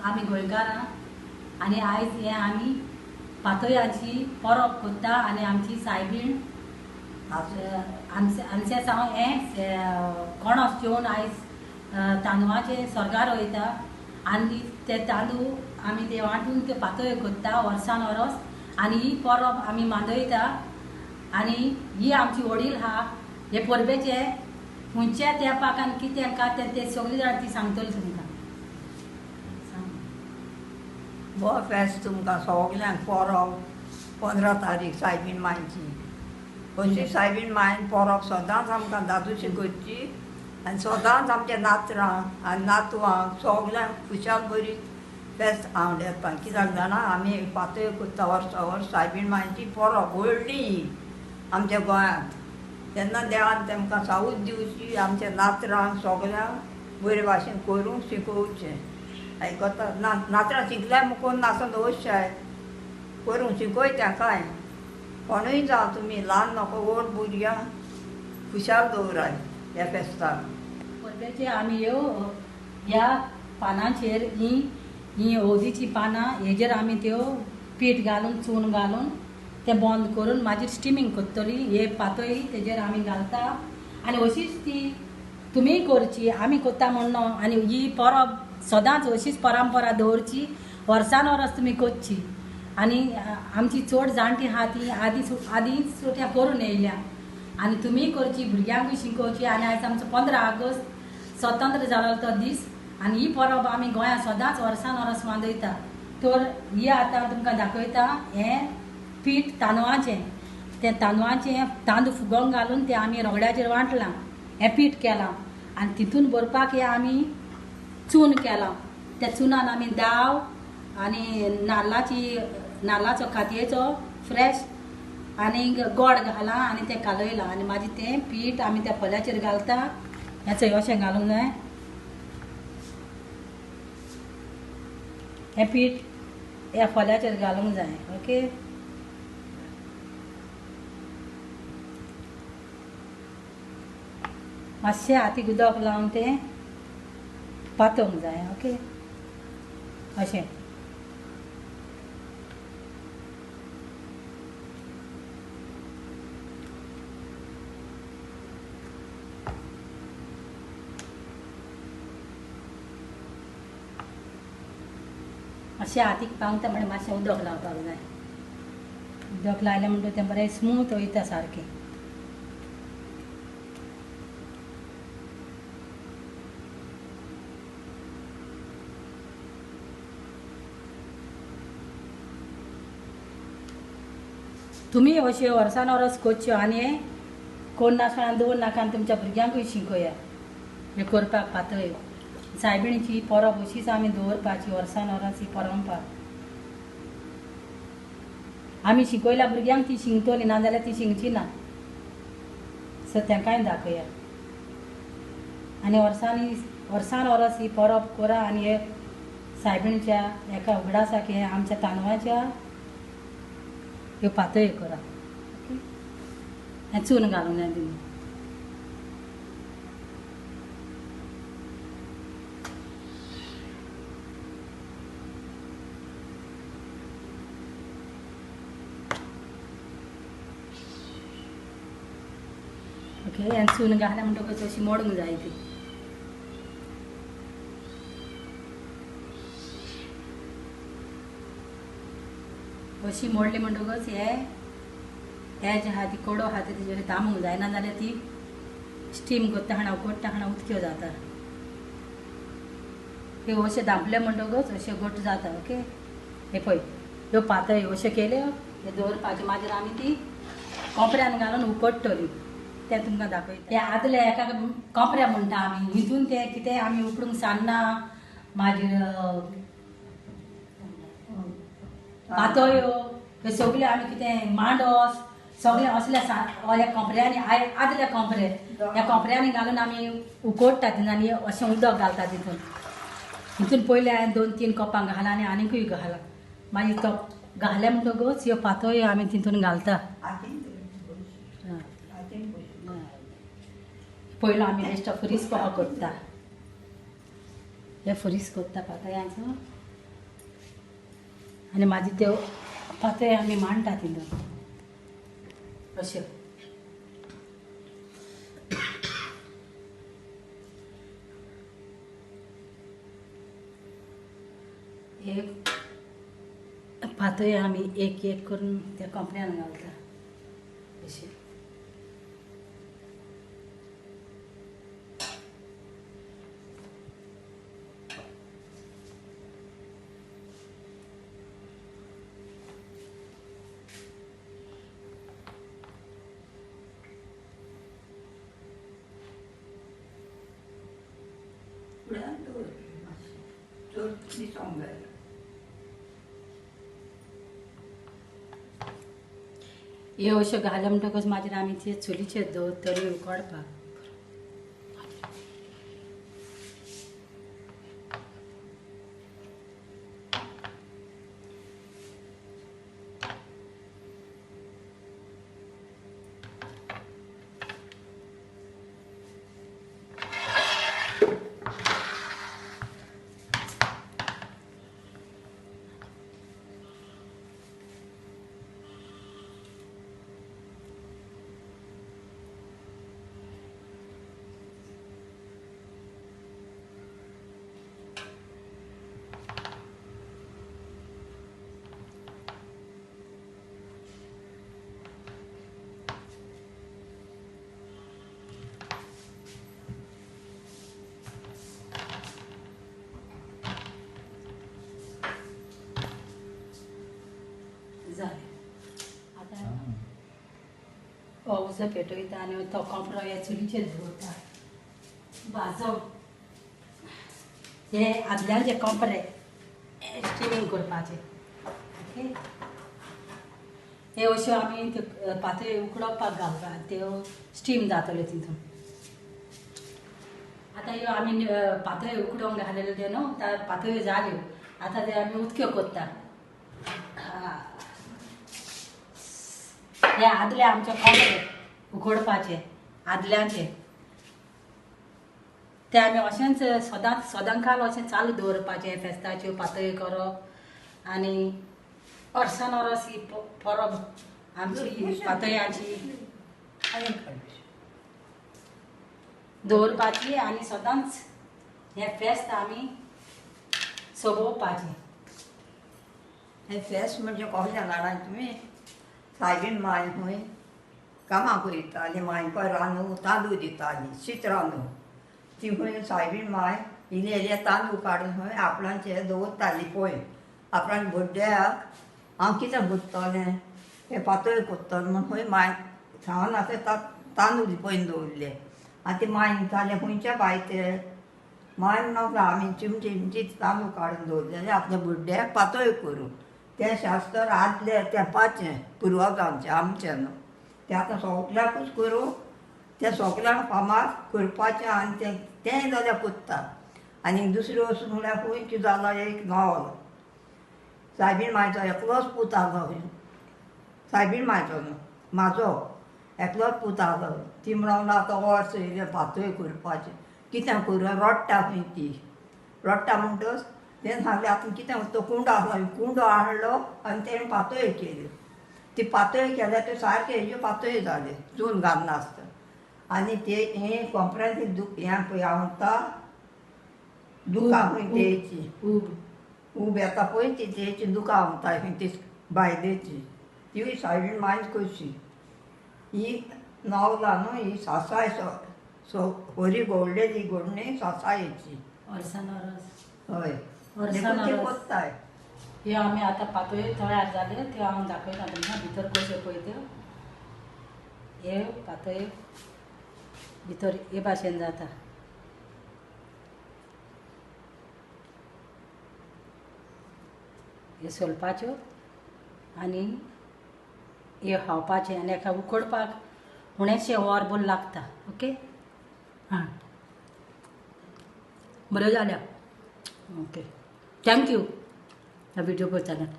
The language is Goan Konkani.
आमी गोंयकारां आनी आयज हें आमी पातोयाची परब करता आनी आमची सायबीण आमचे सावन हें कोणस जेवन आयज तांदळाचें स्वर्गार वयता आनी ते तांदूळ आमी ते वांटून ते पातोयो करता वर्सान वरस आनी ही परब आमी मांदयता आनी ही आमची वडील आहा हे परबेचे खंयच्या तेंपाक आनी कितें का तें सगळीं जाणां ती सांगतली तुमकां. बरो फेस्त तुमकां सगल्यांक परब 15 तारीख सायबीण मांयची. अशी सायबीण मांयन परब सदांच आमकां दादोशी करची आनी सदांच आमच्या नातरांक आनी नातवांक सगल्यांक खुशाल बरी फेस्त आवडटा. कित्याक जाणा आमी पातयो करता वर्सा वर्स सायबीण मांयची परब व्हडली आमच्या गोंयांत. तेन्ना देवान तेमकां सावूद दिवची, आमच्या नातरांक सगल्यांक बरे भाशेन करूंक शिकोवचें. आयकता ना नातरां शिकल्यार कोण नासत अवश्य करूंक शिकय तांकांय. कोणूय जावं तुमी ल्हान नको व्हड भुरग्यांक खुशाल दवराय ह्या फेस्ताक. परबेचे आमी ह्यो ह्या पानांचेर ही ही हळदीचीं पानां हेजेर आमी त्यो पीठ घालून चून घालून तें बंद करून मागीर स्टिमींग करतली. हे पातोळी तेजेर आमी घालता आनी अशीच ती तुमीय करची, आमी करता म्हण न्हू. आनी ही परब सदांच अशीच परंपरा दवरची, वर्सान वर्स तुमी करची. आनी आमची चड जाणटी आहा ती आदीं सुट्या करून येयल्या आनी तुमीय करची, भुरग्यांकूय शिकोवची. आनी आयज आमचो 15 ऑगस्ट स्वतंत्र जालो तो दीस आनी ही परब आमी गोंयांत सदांच वर्सान वर्स मांदयता. तर ही आतां तुमकां दाखयता हें पीठ तांदळाचें. तें तांदळाचें तांदूळ फुगोवंक घालून तें आमी रगड्याचेर वांटलां, हें पीठ केलां आनी तितून भरपाक हें आमी चून केलां. त्या चुनान आमी दाव आनी नाल्लाचो खातयेचो फ्रेश आनी गोड घालां आनी तें कालयलां आनी मागीर तें पीठ आमी त्या फोल्याचेर घालता. हें चोय अशें घालूंक जाय हें पीठ ह्या फोल्याचेर घालूंक जाय. ओके, मातशें हातीक उदक लावन तें पातोवंक जाय. ओके, अशें मातशें हातीक पावता म्हणल्यार मातशें उदक लावपाक जाय. उदक लायलें म्हणटकच तें बरें स्मूथ वयता सारकें. तुमी अश्यो वर्सान वर्स करच्यो आनी कोण नासतना दवर नाका आनी तुमच्या भुरग्यांकूय शिकया हें करपाक पातयो. सायबिणीची परब अशीच आमी दवरपाची वर्सान वर्स ही परंपरा. आमी शिकयल्या भुरग्यांक ती शिकतली, नाजाल्यार ती शिकची ना. सो तांकांय दाखया आनी वर्सान वर्स ही परब करा आनी हे सायबिणीच्या एका उगडासाक हे आमच्या तांदळाच्या ह्यो पातयो करा. ओके, हें चून घालूंक जाय तुमी. ओके, हें चून घालें म्हणटकच अशी मोडूंक जाय ती. अशी मोडली म्हणटकच हे हे जे आहा ती कडो आहा ते तेजेर दामूंक जाय, ना जाल्यार ती स्टीम करता खाणा उकडटा खाणा उदक्यो जाता. हे अशें दामले म्हणटकच अशें घट जाता. ओके, हे पळय ह्यो पातयो अश्यो केल्यो हे दवरपाच्यो. मागीर आमी ती कोपऱ्यान घालून उकडटली तें तुमकां दाखयता. ते आदले एका कोपऱ्या म्हणटा आमी, हितून ते कितें आमी उकडूंक सान्नां, मागीर पातयो, हे सगळे आमी कितें मांडोस सगळे असल्या ह्या कोपऱ्यांनी आदल्या कोपरे ह्या कोपऱ्यांनी घालून आमी उकडटा तितून आनी अशें उदक घालता तितून. हितून पयलें हांवें 2-3 कपां घालां आनी आनीकूय घालां. मागीर तो घालें म्हणटकच ह्यो पातयो आमी तितून घालता. पयलो आमी बेश्टो फुरीस कसो करता, हे फुरीस करता पातयांचो. आनी मागीर त्यो पातय आमी मांडटा तितून अश्यो. एक पातय आमी एक एक करून त्या कोपऱ्यान घालता अशें. फुड्यान दवर मातशें चड दिसोंक जाय. ह्यो अश्यो घाले म्हणटकच मागीर आमी ते चुलीचेर दवरतली उकडपाक. जालें. आतां हो उजो पेटयता आनी तो कोपरो ह्या चुलीचेर दवरता भाजोंक. हे आदल्यांचे कोपरे स्टिमींग करपाचे. ओके, हे अश्यो आमी त्यो पातळी उकडपाक घालता, त्यो स्टीम जातल्यो तितून. आतां ह्यो आमी पातळी उकडोंक घालेल्यो त्यो न्हू पातळ्यो जाल्यो, आतां ते आमी उदक्यो करता. हे आदले आमचे कोपरे उकडपाचे आदल्यांचे, ते आमी अशेंच सदांच सदांकाल अशें चालू दवरपाचें. फेस्ताच्यो पातळ्यो करप आनी वर्सान वर्स ही परब आमची पातळ्यांची दवरपाची आनी सदांच हें फेस्त आमी सोबोवपाचें. हें फेस्त म्हणजे कसलें जाणा तुमी? सायबीण माय खंय कामाक वयताली, मांयको रांदू तांदूळ दिताली, शीत रांदू. ती खंय सायबीण माय इल्ले इल्ले तांदूळ काडून खंय आपणाचे दवरताली पळय. आपणाच्या बड्ड्याक हांव कितें करतलें, हें पातळ करतलें म्हूण खंय माय सांगनासलें तांदूळ पळयन दवरले. आनी ती माय म्हणटालें खंयच्या बाय ते? माय म्हणूंक आमी चिमटी चिमटी तांदूळ काडून दवरलेले आपल्या बड्ड्याक पातळ करूं. तें शास्त्र आदले तेंपाचें पुर्वजांचें आमचें न्हू. तें आतां सगल्याकूच करूं, तें सगल्यांक फामाद करपाचें आनी तें तेंय जाल्यार करता. आनी दुसरी वस्तू म्हणल्यार खंयची जाला एक नवल सायबीण मायचो एकलोच पूत आसलो. सायबीण मायचो न्हू म्हाजो एकलोच पूत आसलो. ती म्हणून आतां वर्स येयलें पातळ करपाचें, कितें करूं? रडटा खंय ती, रडटा म्हणटच तेणें सांगलें आतां कितें, तो कुंडो आसलो, कुंडो हाडलो आनी तेणें पातळ्यो केल्यो. ती पातळ्यो केल्यार त्यो सारक्यो हेज्यो पातळ्यो जाल्यो चून घालनासतना. आनी ते हें कोपऱ्यांत हें पळय हांव दुकां खंय तेची ऊब ऊब येता पळय ती तेची दुकां म्हणटा खंय ती बायलेची, तिवूय सायबीण मायच कशी. ही नवला न्हू ही सासाय सो हरी गोडलेली गोडणी सासायेची. वर्सान वर्स हय, वर्सान देखून ती वर्स. कोत्ताय. ह्यो आमी आतां पातळ्यो तयार जाल्यो त्यो हांव दाखयता तुमकां भितर कश्यो पळय त्यो. हे पातळ्यो भितर हे भाशेन जाता. हे सोलपाच्यो आनी हे खावपाचें आनी हेका उकडपाक उणेंशें वरभर लागता. ओके, हां बऱ्यो जाल्या. Okay, thank you video पळयताल्यान.